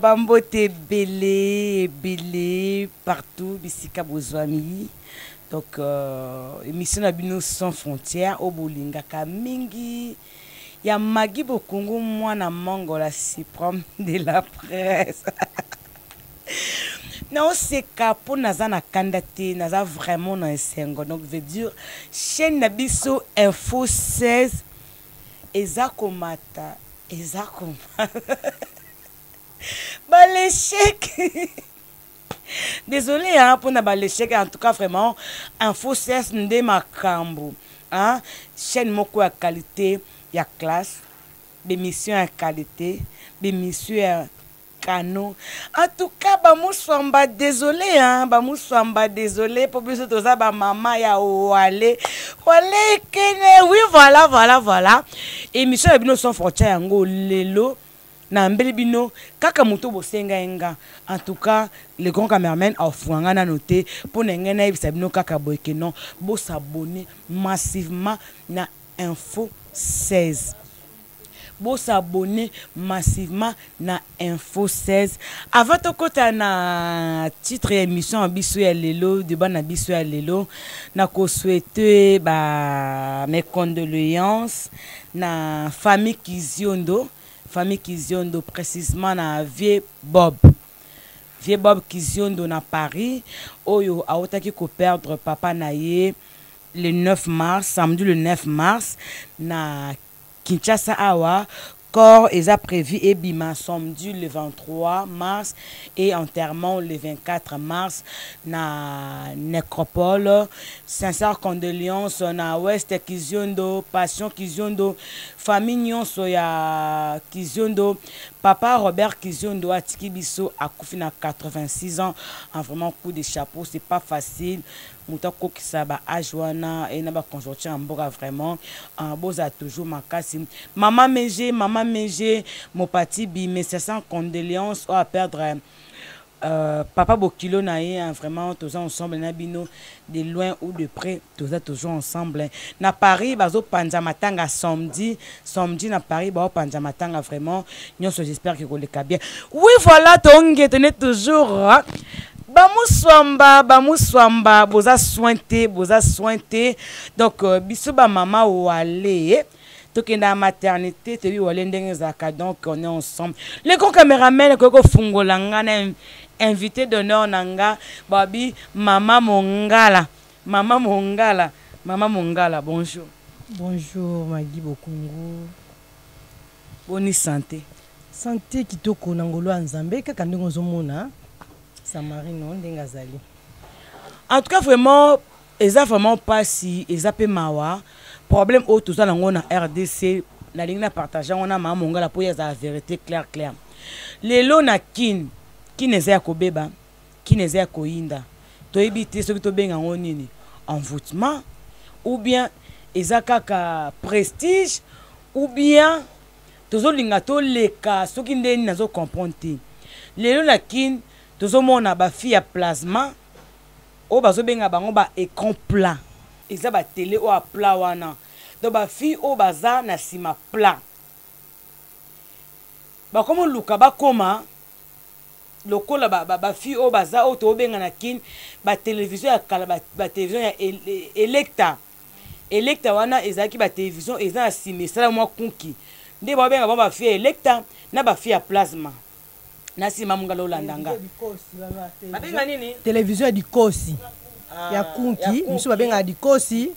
Bambote ebele ebele partout bisika bozwami. Donc émission na bino Sans Frontières oyo bolingaka mingi ya Maggie Bokongo, mwana Mangola, suprême de la presse. Naoseka mpo naza na kanda te, naza vraiment na esengo. Donc veut dire chaîne na biso Info 16 eza komata, eza komata baleshek. Désolé, hein, mpona baleshek. En tout cas, vraiment, Info 16 nde makambo, hein? Chaîne moko ya qualité, ya classe, bémission ya qualité, bémission ya kano. En tout cas, bamuswamba, désolé, hein, bamuswamba, désolé, mpo biso toza bamama ya wale wale kene. Oui, voilà, voilà, voilà, émission ya bino Sans Frontière yango lelo nayambeli bino kaka moto bosenga ye nga. En tout cas, le grand cameraman aofunga nga nano te mpo na ngai nayebisa bino kaka boye ke non, bos'abonner massivement na Info 16, bos'abonner massivement na Info 16. Avant tokɔta na titre ya émission ya biso ya lelo, débat na biso ya lelo, nakosouhaiter ba mes condoléances na famille Kiziondo, famille Kiziondo, précisément na vieux Bob, vieux Bob Kiziondo na Paris, oyo autaki koperdre papa na ye le 9 mars, samedi le 9 mars na Kinshasa awa. Corps eza prévu ebima samedi le 23 mars et enterrement le 24 mars na nécropole. Sincère condoléances na West Kiziondo, Passion Kiziondo, famille nyonso ya Kiziondo. Papa Robert Kiziondo atiki biso, akufi na 86 ans. En vraiment, coup de chapeau, c'est pas facile moto akokisa baâge wana e na baconjoncture ya mboka. Vraiment, bozala toujours makasi. Mama Mege, mama Mege Mopati Bime, sincère condoléance oyo aperdre papa bokilo na ye. Vraiment, toza ensemble na bino de loin ou de près, toza toujours ensemble. Na Paris bazopanza matanga samedi, samedi na Paris baopanza matanga. Vraiment nyonso, j'espère que koleka bien. Oui, voilà, tongetone toujours bamuswamba, bamuswamba, boza soin te, boza soin te. Donc biso bamama wale tokende ya maternité, toyebi wale ndenge ezalaka. Donc on est ensemble. Le grand caméraman akoki kofungola nga na invité d'honneur na nga, babi mama Mongala, mama Mongala. Mama Mongala, bonjour. Bonjour Magi Bokungu. Boni santé? Santé kitoko na ngolo ya Nzambe, kaka ndenge ozomona Samarino ndenge azali. En tout cas, vraiment, eza vraiment mpasi, eza mpe mawa, problème oyo toza nango na RDC. Nalingi na partage yango na mama Mongala mpo ye azala vérité claire claire. Lelo na Kine, Kine eza ya kobeba, Kine eza ya koyinda. Toyebi te soki tobenga yango nini, envoûtement ou bien eza kaka prestige ou bien tozolinga toleka soki nde nini, nazocomprendre te. Lelo na Kine tozomona bafille ya plasma oyo bazobenga bango ba écran plat, eza batele oyo ya plat wana. Donc bafille oyo baza na nsima plat bakoma oluka bakoma lokola bafille oyo baza oyo tobenga na Kine batélévision ya kala, batélévision ya Electa. Electa wana ezalaki batélévision eza na nsima, esala mwa kunki, nde babenga bango bafille ya Electa na bafille ya plasma. Na nsima mongala olanda nga, babenga nini? Télévision ya dikosi ya kunki, mosusu babengaka dikosi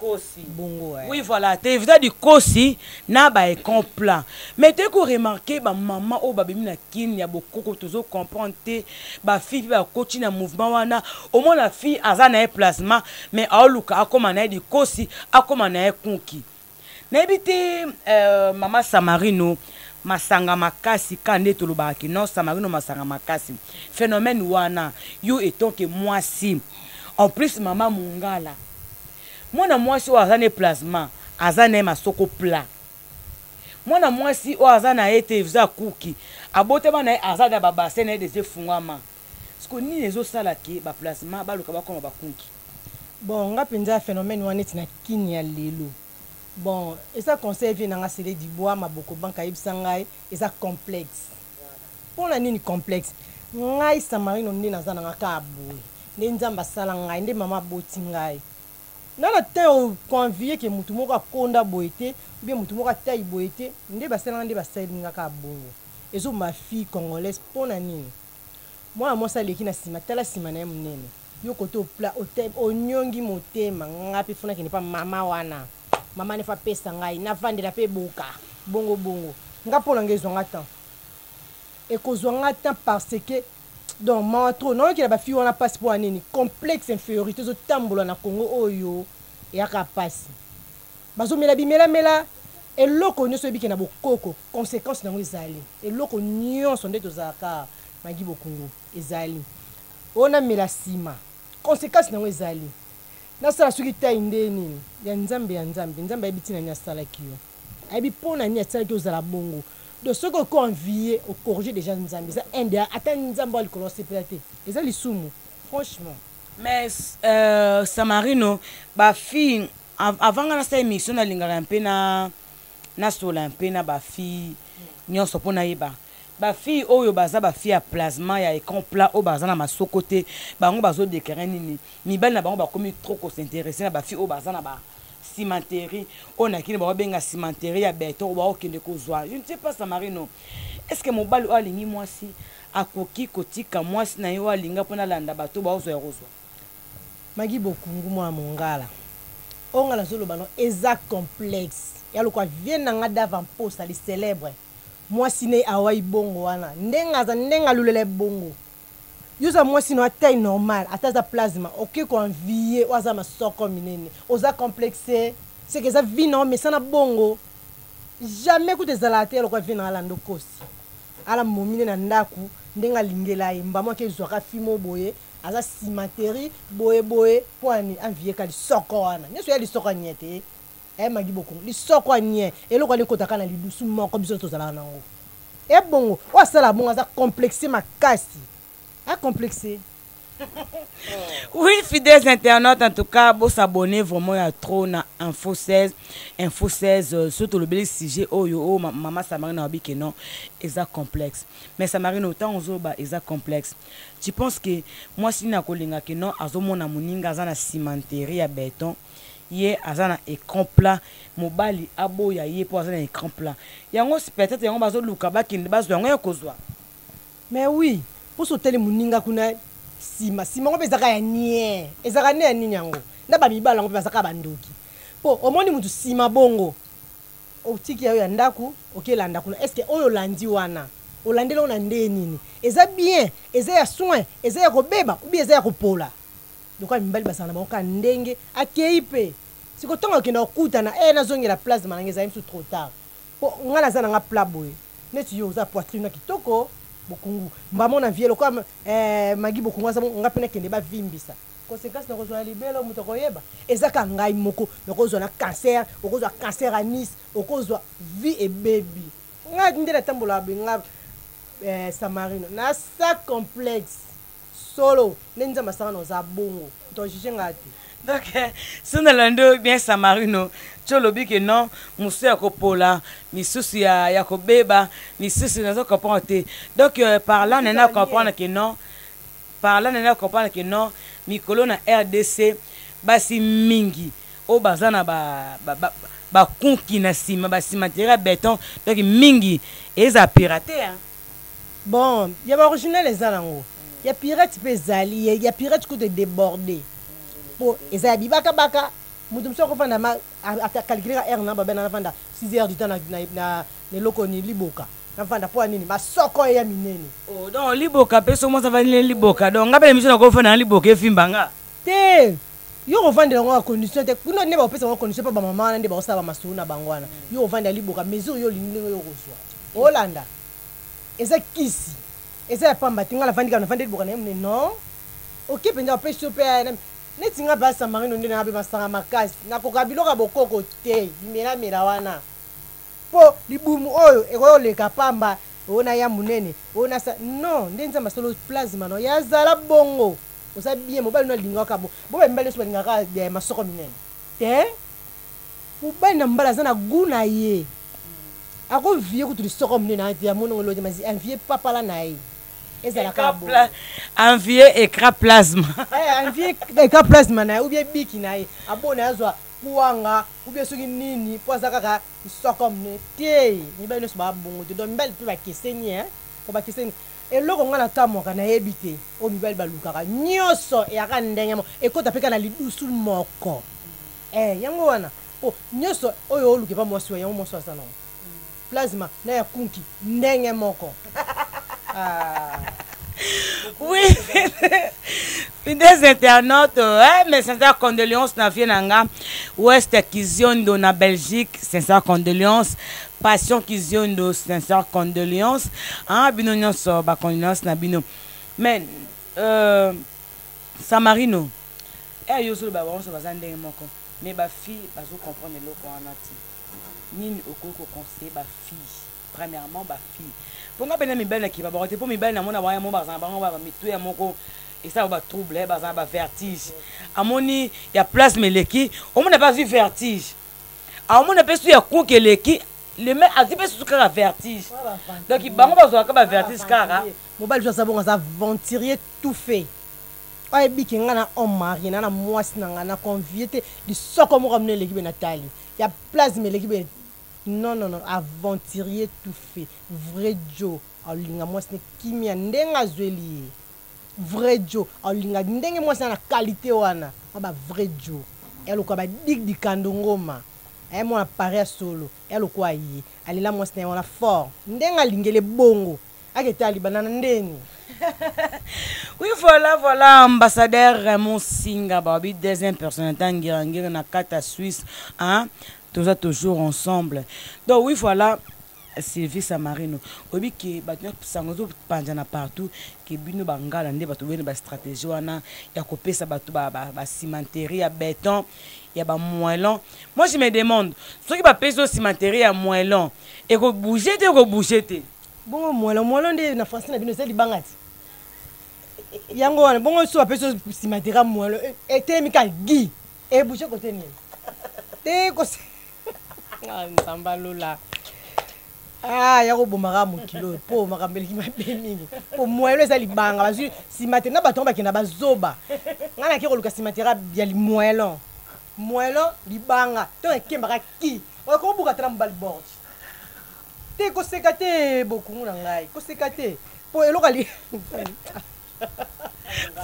bongo. Oui, voilà, télévision ya dikosi na baécran plat. Mais toyei koremarquer bamama oyo babimi na Kine ya bokoko, tozocomprendre te. Bafille mpe bakoti na mouvement wana. Omona fille aza na ye plasma mais aoluka akóma na ye dikosi, akóma na ye kunki. Nayebi te. Mama Samarino, masanga makasi ka nde tolobaka ke non, Samarino masanga makasi. Phénomène wana, yo étant que mwasi, en plus mama Mongala, mwana mwasi oyo aza na plasma, aza na ye masoko plat, mwana mwasi oyo aza na ye télévision ya kuki, abotama na ye aza na babassin na ye deja efungwama, siko nini ezosala ke baplasma baluka bakoma bakunki? Bon, nga mpenza phénomène wana neti na Kini ya lelo, bon, eza conseil vie na nga Sele Dibwa Maboko Bank ayebisa ngai, eza complexe. Mpo na nini complexe? Ngai Samarino nde naza na nga kaka boye. Nde Nzambe asala ngai, nde mama aboti ngai. Na na temps ya ko envier que mutu moko akonda boye te ou bien mutu moko atayi boye te, nde basala nga nde basaleli nga kaka bongo. Ezo ma fille congolaise mpo na nini? Mwana mwasi aleki na sima, tala sima na ye munene. Yo kote opla onyongi motema, nga pe faut nakende epa mama wana. Mama wana faut apesa ngai, navandela pe eboka. Bongo bongo. Nga mpo na nga ezwa nga temps. Ekozwa nga temps parce que donc mawa trop naoyokela ba fille wana pasi pona nini complexe inferiorite ezo tambola na Congo oyo eyaka pasi bazo mela bimela mela eloko nioso oyebi ke na bokoko consequence nango ezali eloko nionso nde tozalaka Magui Bokungu ezali oyo namela sima consequence nango ezali nasala soki taille nde nini ya nzambe ya nzambe nzambe ayebi tina nini asalaki yo ayebi pona nini asalaki ozala bongo donc soki oko envier o corriger dejà nzambe eza un de ata nzambe oyo likolo asepela te eza lisumu franchement. Mais Samarino ba fille avant nga nasala emission nalingaka un peu na nasola un peu na ba fille nionso po nayeba ba fille oyo baza ba fille ya plasma ya ecran plat oyo baza na masoko te bango bazo declare nini mibali na bango bakomi trop ko s'interesser na ba fille oyo baza na ba cimenterie oyo na kini bao benga cimenterie ya beton oyo bao kende kozua je ne sais pas Samarino est ce que mobali oyo alingi mwasi akoki kotika mwasi na ye oyo alinga pona alanda bato oyo bao zua ya kozua? Magui Bokungu mwana mongala oyo nga nazo loba no eza complexe ya lokwa vieux na nga Dava Mposa le celebre mwasi ne awai bongo wana ndenge aza ndenge alulela ye bongo Yo oza mwasi na taille normale ata aza plasma oke ko envier oyo aza masoko minene oza complexe ce que eza vie na yo mesana bongo jamais kutu ezalaka te lokola vie na alanda okosi ala momi ne na ndaku ndenge alingela ye mbamo ake zwaka fille moko boye aza cimenterie boye boye po ani envier ka lisoko wana nionso ya lisoko ya nie te eh magi bokongo lisoko ya nie eloko wana ekotaka na lidusu moko biso tozalaka nango Ebongo oyo asala bongo aza complexe makasi a complexe. Oui, fidèles internautes, en tout cas, vous s'abonner vraiment ya trop na Info 16. Info 16, surtout le bel sujet, oh yo, oh, maman Samarine a dit que non, eza complexe. Mais Samarine, autant on ba, eza complexe. Tu penses que moi, si na kolinga que non, azo mona moninga, aza na cimenterie ya béton, ye aza na ecran plat mobali aboya ye po aza na ecran plat yango peut etre yango bazo luka bakende bazwa yango ya kozwa. Mais oui po soki otali muninga kuna sima sima yango pe ezaka ya nien ezalaka nde ya nini yango na ba mibali yango pe baza kaka ba ndoki po omoni mutu sima bongo otiki ya yo ya ndaku oke landa kuna est ce que oyo olandi wana olandeli yango na nde nini eza bien eza ya soin eza ya kobeba ou bien eza ya kopola Lokola mibali bazala na bango kaka ndenge akeyi pe sikoyo tango akenda kokutana eh nazongela plasma na nga ezali mosusu trop tard po nga naza na nga plat boye neti yo oza poitrine na kitoko bokungu mbamo na vie lokola eh Maggie bokungu aza bongo nga pe nakende bavimbisa consequence nakozwa na libele oyo moto akoyeba eza kaka ngai moko nakozwa na cancer okozwa cancer anus okozwa vie ebebi nga nde natambolaka boye nga eh Samarino na sa complexe Solo nde nzambe asala na oza bongo to juge nga te. Donc soki nalandi yo bien Samarino ti olobi ke non mosusu ya kopola misusu ya, ya kobeba misusu nazo comprendre te donc par là nana comprendre ke non par là nana comprendre ke non mikolo na rdc basi mingi oyo baza na ba, ba, ba, bakunki na nsima basimaterie ya beton donc mingi eza pirate hein? Bon ya ba original eza nango ya pirate pe ezali ya pirate kutu e deborde po eza ya bibaka baka mutu mosusu akofanda ma a calculer ka heure na babe na nafanda 6 heures du temps na na na eloko ni liboka nafanda po ya nini masoko eya minene. Oh donc liboka pe soki mwasi afandi na liboka donc nga pe na miso nakofanda na liboka efimba nga? Te yo okovandela yango na condition te kuna nde bakopesa bango condition po ba mama wana nde bakosala ba masolo na bango wana yo okovandela liboka mesure yo olingi ndenge yo okozua olanda Eza kisi eza ya pamba te nga navandi kaka navandeli liboka naye munene non oke penza bapesi yo pe neti nga pe samarino nde nanga pe masanga makasi nakoka biloko ya bokoko te bimela mela wana po libumu oyo ekoki koleka pamba oyo naya munene oyo nasa non nde nzambe asala plasma no ya zala bongo oza bien mobali no alingaka bo bo ba mibali nyonso balingaka ya masoko minene te mobali na mobali aza na gout na ye. Akovie kutu lisoko monene na ye te, amoni yango eloko te, mais envie papala na ye ezalaka bongo. Envie écran plasma. Eh, envie écran plasma na ye ou bien biki na ye, abona ye azwa kwanga ou bien soki nini mpo aza kaka lisoko monene te. Mibali nyonso baa bongo te, donc mibali mpe bakeseni, hein, po bakeseni. Eloko nga nakamwaka, nayebi te oyo mibali balukaka nyonso eyaka ndenge moko, ekota mpe kaka na lidusu moko. Eh, yango wana po nyonso oyo oluka epa mwasi wa yango, mwasi aza nango plasma na ya kunki ndenge moko. Ah. Oui, fidèles internautes, eh, mes sincères condoléances na vie nanga West Kiziondo na Belgique, sincères condoléances. Passion Kiziondo, sincères condoléances. Ah, bino nyonso ba condoléances na bino. Mais Samarino, eh yo solo ba bango baza ndenge moko, mais ba filles bazo comprendre eloko wana ti. Nini okoki ko conseiller ba filles? Premièrement ba filles. Mpo nga pena mibali na kipa bango te, mpo mibali namona bango yango bazala bango ba mitu ya moko esala ba trouble, bazala ba vertige. Amoni ya plasme eleki, omona pe azwi vertige. Amona pe su ya kuki eleki, le même azwi pe susu kaka vertige. Donc bango bazwaka ba vertige kaka. Mobali aza bongo, aza aventurier tout fait. Oyo ebiki nga na homme marié na mwasi na nga na convie te, lisoko moko amino eleki be na tali ya plasme eleki be. Non, non, non, aventurier tout fait. Vrai Joe alinga mwasi ne kimia ndenge azweli ye. Vrai Joe alinga ndenge mwasi na qualité wana, ba vrai Joe. Elokwa ba dig dikando ngoma. Aye mwana pari ya solo, elokwa ye. Alela mwasi na ye wana fort. Ndenge alingele bongo. Aketa libanda na ndeni. Oui, voilà, voilà, ambassadeur Raymond Singa, babi deuxième personne, ngira ngira na kata Suisse, hein, toza toujours ensemble. Donc oui, voilà, Sylvie Samarino, oyebi ke bato nyonso sango ezopanzana partout ke bino bangala nde bato boyeni ba stratégie wana ya kopesa bato ba cimenterie ya béton ya ba moellon. Moi je me demande, soki bapesi yo cimenterie ya moellon, ekobouge te, ekobouge te? Bongo moellon, moellon nde na français na bino eza libanga ti. Yango wana bongo so bapesi yo cimenterie ya moellon, etelemi kaka gi, ebouge kote nini? Te kose. Ah, Nzambe alola. Ah, ya kobomaka mokili oyo mpo makambo eleki mabe mingi, mpo moellon eza libanga, bazwi cimenterie na bato yango bakenda bazoba. Ngai nake koluka cimenterie ya moellon, moellon libanga to ekembaka ki okobuka tala mobali bord te, koseka te, bokungu na ngai koseka te, mpo eloko ali.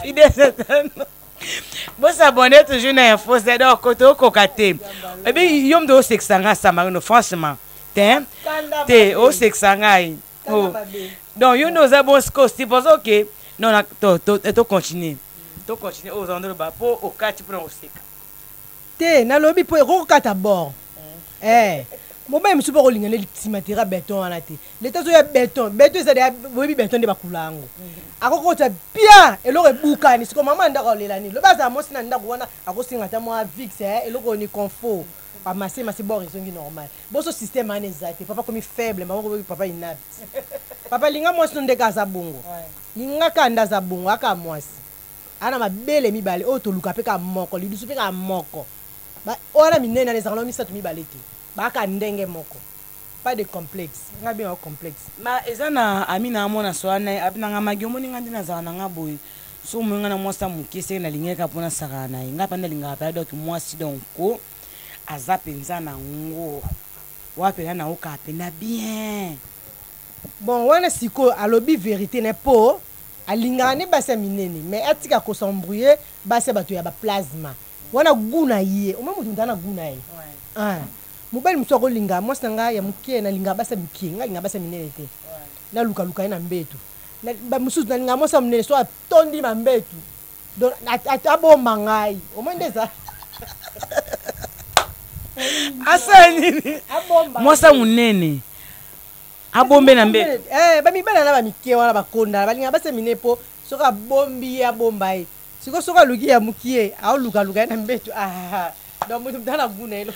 Fidèle, bosabone toujours na Info Z, donc kote okoka te. Ebi yo moto osekisa ngai, Samarino, franchement te te, osekisa ngai. Oh. Donc yo nde oza bon siko, suppose ok, non, to continue, to continue oyo ozala ndoloba mpo okati mpona koseka. Te, nalobi mpo ekokokata bord. Eh, mobali mosusu mpo akolinga nde cimenterie ya béton wana te. Leta azoya béton, béton eza deya, boyebi béton nde bakula yango, akokota pia eloko ebukani. Siko mama ya ndako akolela nini? Lobi azala mwasi na ndako wana, akosenga ata mwa vix, eloko ni confort, amase mase bord ezongi normal. Boso système wana eza te. Papa komi faible, mama komi papa inapte. Papa linga mwasi no ndeka aza bongo, linga kaka nde aza bongo, aka mwasi ana mabele mibale oyo toluka mpe kaka moko, lidusu mpe kaka moko. Wana minene wana ezalaka na misato mibale te, baaka ndenge moko, pas de complexe. Nga bengaka complexe. Ma eza na ami na mwana so wana abi na nga magi, omoni nga nde nazala na nga boye, so omoni nga na mwasi ya moke, seke nalingaki kaka mpona sakana na ye. Nga mpe nalingaka mpenza, donc mwasi donc ko aza mpenza na ngo wa mpenza naokaka mpenza bien. Bon, wana sikoyo alobi vérité na mpo alingaka nde basi ya minene, mais atika kos'embrouiller basi ya bato ya baplasma wana. Gu na ye omoi moto moto aza na gu na ye. Ah, mobali mosusu akolinga mwasi na ngai ya moke, nalingaka basi ya mike, ngai alingaka basi ya minene te, nalukaluka ye na mbetu. Mosusu nalingaka mwasi ya monene, so atondi na mbetu, donc abomba ngai, omoi nde eza. Asala nini? Mwasi ya monene abombe na mbetu? Eh, bamibali na bamike wana bakondana, balingaka basi ya minene mpo soki abombi ye, abomba ye. Sikoyo soki aluki ya mokie, aolukaluka ye na mbetu. Ah, donc moto moto na gu na ye.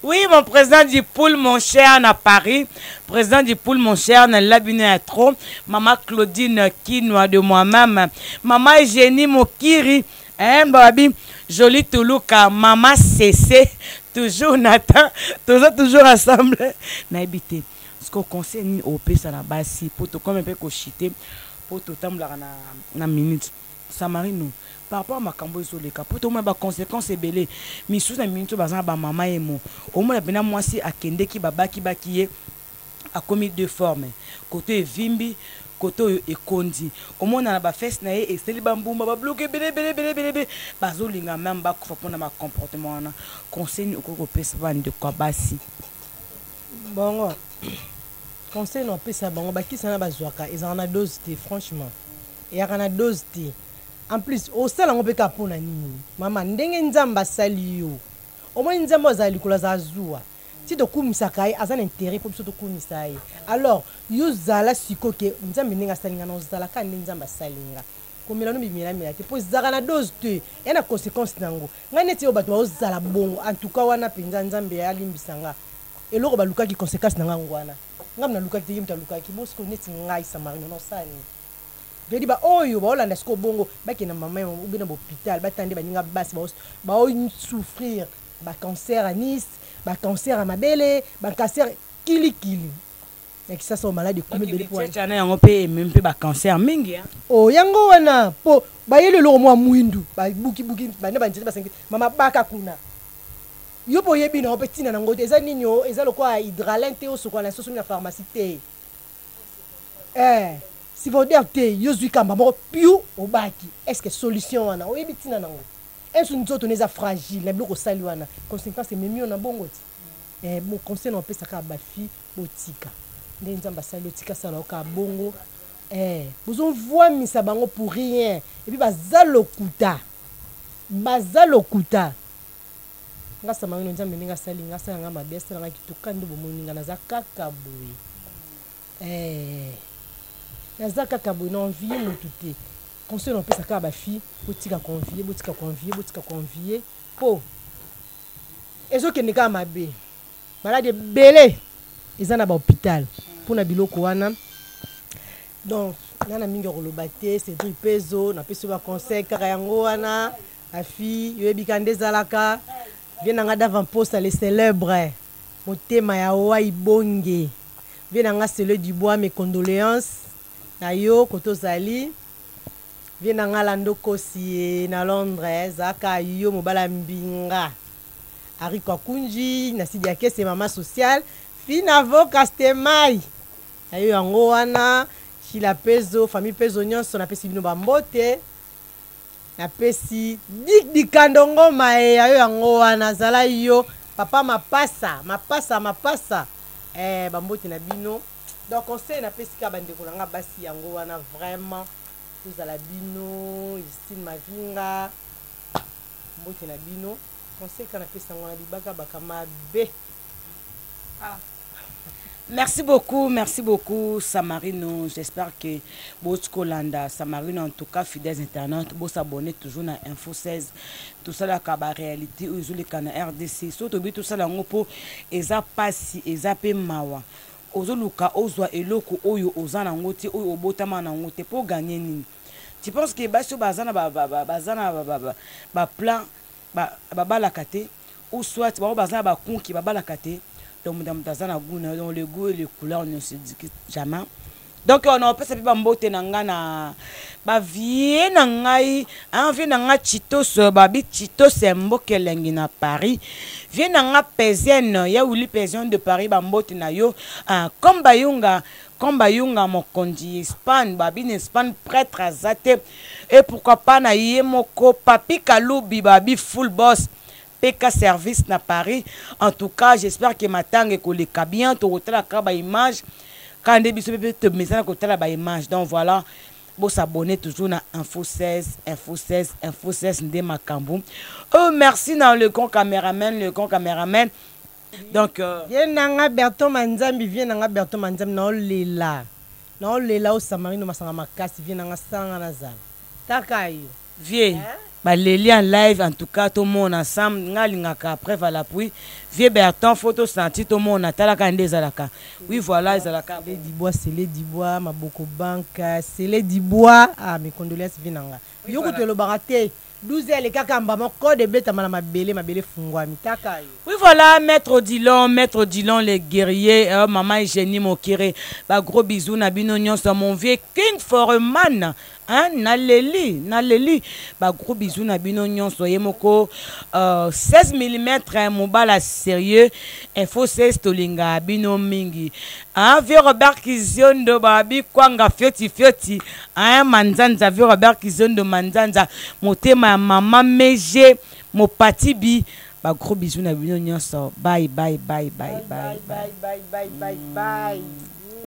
Oui, mon président du pool, mon cher, na Paris. Président du pool, mon cher, na Labine à trop. Maman Claudine Kinoa de moi-même. Maman Eugénie Mokiri. Hein, babi. Jolie Toulouka. Maman CC. Toujours Nathan, toza toujours ensemble. Nayebi te. Siko conseil nini opesa na basi mpo tokomi mpe koshite mpo totambolaka na minute. Samarino, par rapport à makambo ezoleka mpo tomona baconséquence ebele misusu na minute oyo baza na bamama ye mo omona mpena mwasi akendeki babakibaki ye, akomi deux formes, kote evimbi, kote oyo ekondi, omona na bafese na ye esali bambuma, babloke ebele ebele ebele ebele ebele, bazolinga meme bakufa mpona bacomportement wana. Conseil nini okoki kopesa bandeko ya basi? Bongo conseil na opesa bango, bakisa na bazwaka ezalaka na dose te. Franchement, eyaka na dose te. En plus, osala yango mpe kaka mpona nini? Mama, ndenge Nzambe asali yo, omoni Nzambe oyo azala likolo, azala zuwa ti tokumisaka ye, aza na intérêt mpo biso tokumisa ye. Alors yo zala sikoyo ke Nzambe ndenge asali nga na ozala kaka nde Nzambe asali nga. Komela no bimelamela te mpo ezalaka na dose te, eya na conséquence nango. Ngai neti oyo bato baozala bongo, en tout cas wana mpenza Nzambe alimbisa nga. Eloko balukaki, conséquence na nga yango wana. Ngai nalukaki te, ye moto alukaki. Bo sikoyo neti ngai Samarino, naosala nini? Vedi ba oyo baolanda sikoyo bongo, bakende na mama obe na bahôpital, batande baninga basi baosouffrir bacancer ya nice, bacancer ya mabele, bacancer kilikili na Kisasa oyo maladi ekomi ebele mpo wana. Yango mpe ememi mpe bacancer mingi, hein? O yango wana mpo bayeli eloko mwa mwindu, babukibuki bande banzete, basangi mama baka kuna. Yo mpo oyebi nango mpe ntina nango te, eza nini? O eza lokola hydralin te, osokola na sosomi na pharmacie te, sivoder te. Yo zwi kamba moko piu obaki, est ce que solution wana oyebi ntina nango? Esu nzoto no eza fragile na biloko osali wana, conséquence ememi yo na bongo ti. Bon, conseil na opesa kaka bafi, botika nde Nzambe asali, otika sala yo kaka bongo. Bozovwamisa bango pour rien, et puis baza lokuta, baza lokuta. Nga Samarino, Nzambe ndenge asali nga, asala nga mabe, asala nga kitoko nde bomoni nga naza kaka boye. Naza kaka boye, na envie motu te. Conseil na opesa kaka bafi, botika koenvie, botika koenvie, botika koenvie mpo ezokende kaka mabe. Maladi ebele eza na bahôpital mpona biloko wana. Donc nga na mingi ya koloba te. Cédric Pezo, napesi yo baconseil kaka yango wana. Afi, yoyebi ka nde ezalaka vie na nga d'avant posta, le célèbre motema ya wai bonge, vie na nga Sele Dubois, mes condoléances na yo koto ozali. Vie na nga Lando Kosi ye na Londres, zalaka yo mobala mbinga Ari Kwakunji na Sidi Akese, mama sociale Fina Voka Stemai na yo yango wana. Shila Pezo, famille Pezo nyonso, napesi bino bambote. Napesi Dik Dikando Ngoma e ya yo yango wana. Zala yo papa mapasa mapasa mapasa, bambote na bino. Donc conseil napesi kaka bandeko na nga basi yango wana. Vraiment, tozala bino. Justine Mavinga, mbote na bino. Conseil kaka napesi yango wana, libaka baka mabe. Merci beaucoup, merci beaucoup Samarino. J'espère que Boskolanda, Samarino, en tout cas, fidèles internautes, vous s'abonnez toujours à Info 16. Tout ça, la réalité, où les canaux RDC. Surtout, tout ça, la ngopo, eza pasi, eza pe mawa. Ozoluka ozwa eloko oyo oza nango te, oyo obotama nango te, po gagner nini? Tu penses que basi oyo baza na baza na baplan babalaka te, ou soit bango baza na bakunki babalaka te? Donc moto moto aza na goût na yo, donc le goût et les couleurs ne se discutent jamais. Donc na opesa mpe bambote na nga na bavie na ngai, vie na nga Chitos, babi Chitos ya mboka elengi na Paris, vie na nga Pezen ya Willi Pezen de Paris, bambote na yo. Comme bayunga, comme bayunga mokonzi Espagne, babi na Espagne prêtre aza te. Et pourquoi pas na ye moko Papi Kalubi, babi full boss PK service na Paris. En tout cas, j'espère que matanga ekoleka bien, tokotala kaka ba image kaka nde biso mpe tomesana kotala ba image. Donc voilà, bosabonner toujours na Info 16, Info 16, Info 16 nde makambo. Oh, merci na le grand caméraman, le grand caméraman. Donc vie na nga Berton Manzambi, vie na nga Berton Manzambi, naolela, naolela osamarino masanga makasi. Vie na nga sanga nazala taka yo. Vie baleli en live, en tout cas tomona ensemble. Nga alingaka preuve à l'appui. Vie Berton, faut tosentir, tomona, talaka nde ezalaka. Oui, voilà, ezalaka. Sele Dubois, Sele Dubois maboko banque, Sele Dubois, ah, mes condoléances, vie na nga. Yo kutu elobaka te. 12 heures elekaka mbama code ebetama na mabele, mabele efungwami taka yo. Oui voilà, Maître Odilon, Maître Odilon le guerrier, maman Eugénie Mokere, ba gros bisous na bino nyonso, mon vieux King Foreman, hein, naleli, naleli, ba gros bisous na bino nyonso, ye moko 16 mm mobala sérieux, info 16 tolinga bino mingi. Hein, vieux Robert Kiziondo, babi kwanga fioti fioti, hein, manzanza, vieux Robert Kiziondo manzanza, motema ya mama Meje, mopatibi, ba gros bisous na bino nyonso. Bye bye bye bye bye bye bye bye bye bye bye.